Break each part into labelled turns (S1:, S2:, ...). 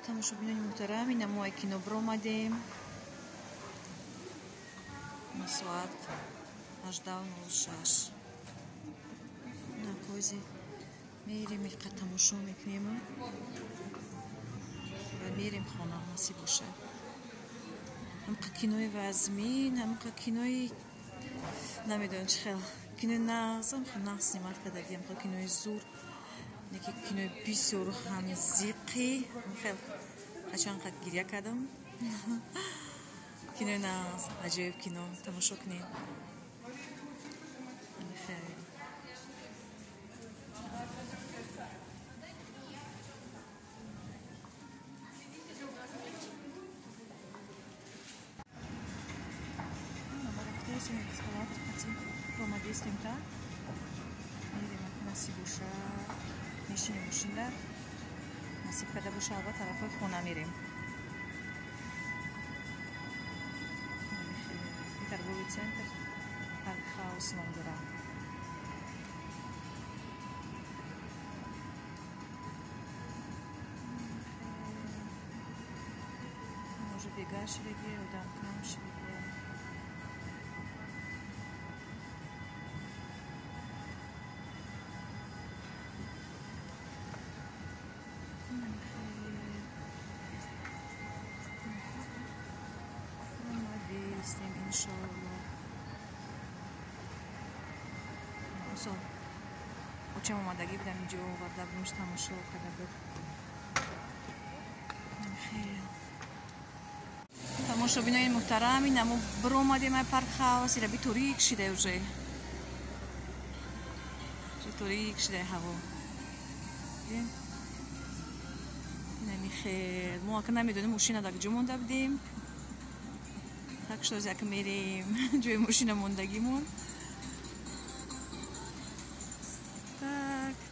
S1: Тамошобинони муҳтарам, ина мо кино биромадем. Соат 18:06. Накози мерем, иқа тамошо мекунем ва мерем хона, насиб бошад. Ҳамқа кинои вазмин, ҳамқа кинои намедонам чӣ хел кинои нағз, ҳамқа нағз снимат кардаги, ҳамқа кинои зур, неки кинои бисёр ҳамзиқӣ, хел ҳачанд қад гиря кардам. Кинои нағз, аҷоиб кино, тамошо кунед. Ромадестем та мерем, насиб боша мешинем мошинда, насиб карда боша алба тарафҳои хона мерем. Торговый центр Парк Хаус ном дорад. Уже бега шидаги, одам кам шидаги. Иншоалло. Осо очам омадагӣ будам инҷо, оварда будемш, тамошо карда буд. Тамошобинои муҳтарам, ина мо биромадем ай Парк Хаус, ира би торик шида уже. Торик шида ҳаво. Инами хел. Мо ака намедонем мошина дар куҷо монда будем. Так что зяк мерем ҷои мошина мондагимон.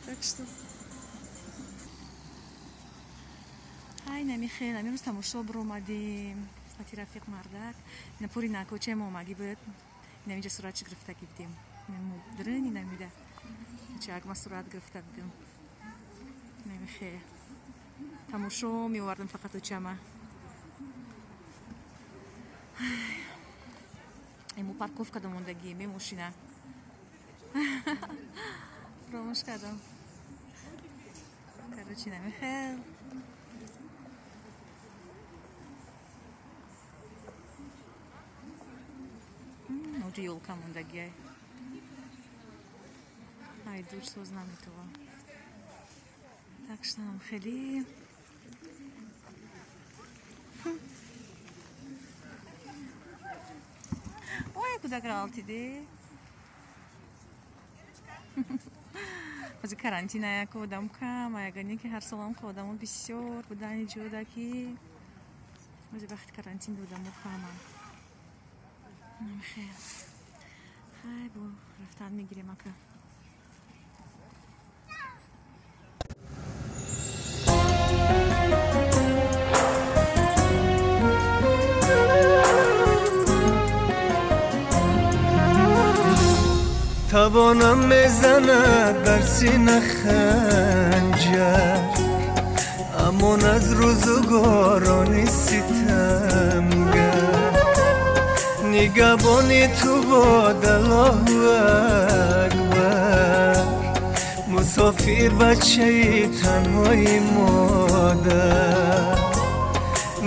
S1: Так что ай нами хел, ами рӯз тамошо биромадем. Ати рафиқ мардак ина пури накочаи мо омагӣ буд. Ина инҷа суратчи гирифтагӣ будем. Дрин инамида чак ма сурат гирифта будем. Нами хел тамошо меовардам фақат очама. Ему парковка до мондагӣ, ме мошина. Промош кардам. Короче, намехел. Оҷа ёлка мондагӣ. Ай, дур соз наметова. Так что нам хеле. Ой, куда галтиде? Ҳозир карантина як одам кам, ягоне ки ҳар солам ка одамо бисёр будани ҷода ки ҳозир вақти карантин одамо каманд. Хел. Хай, бо рафтан мегирем ака.
S2: Тавонам мезанад дар сина ханҷар, амон аз рӯзгорони ситамгар. Нигаҳбони ту бод, Аллоҳу акбар, мусофир бачаи танҳои модар.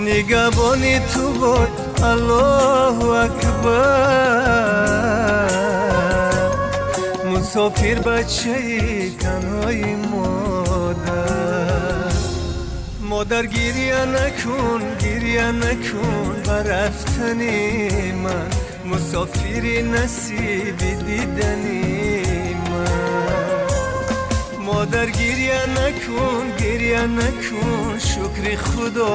S2: Нигаҳбони ту бод, Аллоҳу акбар, мусофир бачаи танҳои модар. Модар гиря накун, гиря накун ба рафтани ман, мусофири насиби дидани ман. Модар гиря накун, гиря накун, шукри худо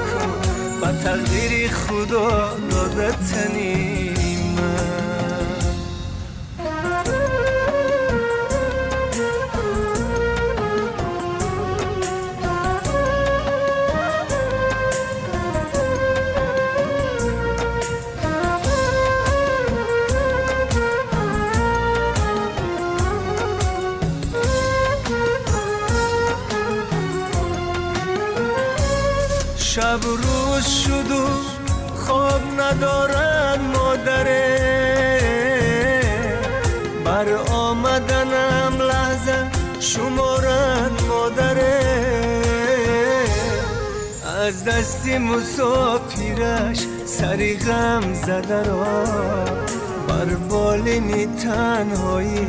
S2: кун, ба тақдири худо додатани ман. شب روز شد و خواب ندارد مادره، بر آمدنم لحظه شمارد مادره. از دست مسافرش سری غم زده را بر بالین تنهایی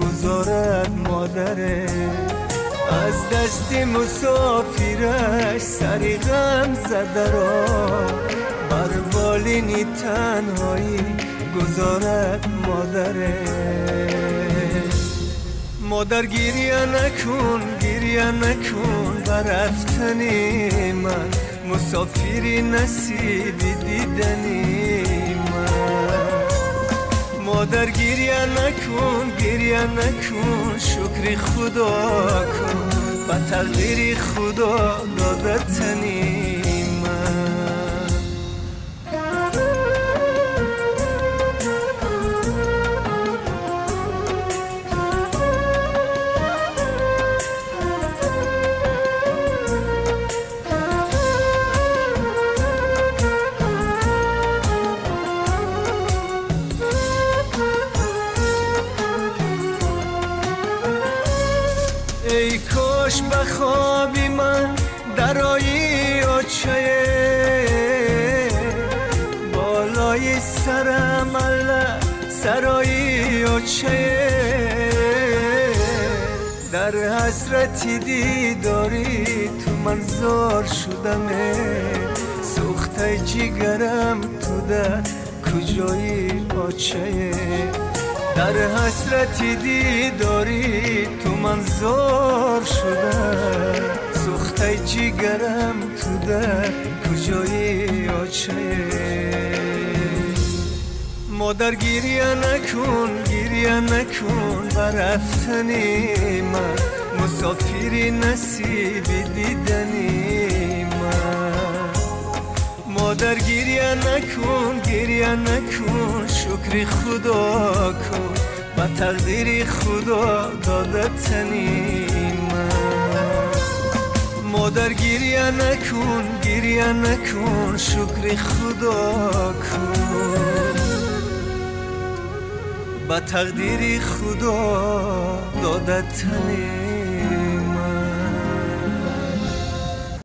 S2: گذارد مادره. از دست مسافرش سری غم زده را بر بالین تنهایی گذارد مادره. مادر گریه نکن، گریه نکن بر رفتن من، مسافری نصیبی دیدنی من. مادر گریه نکن، گریه نکن، شکر خدا کن به تقدیر خدا داده تنی من. ای کاش به خوابی من درایی آچه، بالای سرم الله سرایی آچه. در حسرت دیداری تو من زار شدم، سوخته جگرم تو در کجایی آچه. در حسرت دیداری تو من زار شدم، سوخته جگرم تو در کجایی آچه. مادر گریه نکن، گریه نکن بر رفتن من، مسافری نصیبی دیدنی من. مادر گریه نکن، گریه نکن، شکر خدا کن به تقدیر خدا داده تنی من. مادر گریه نکن، گریه نکن، شکر خدا کن به تقدیر خدا داده تنی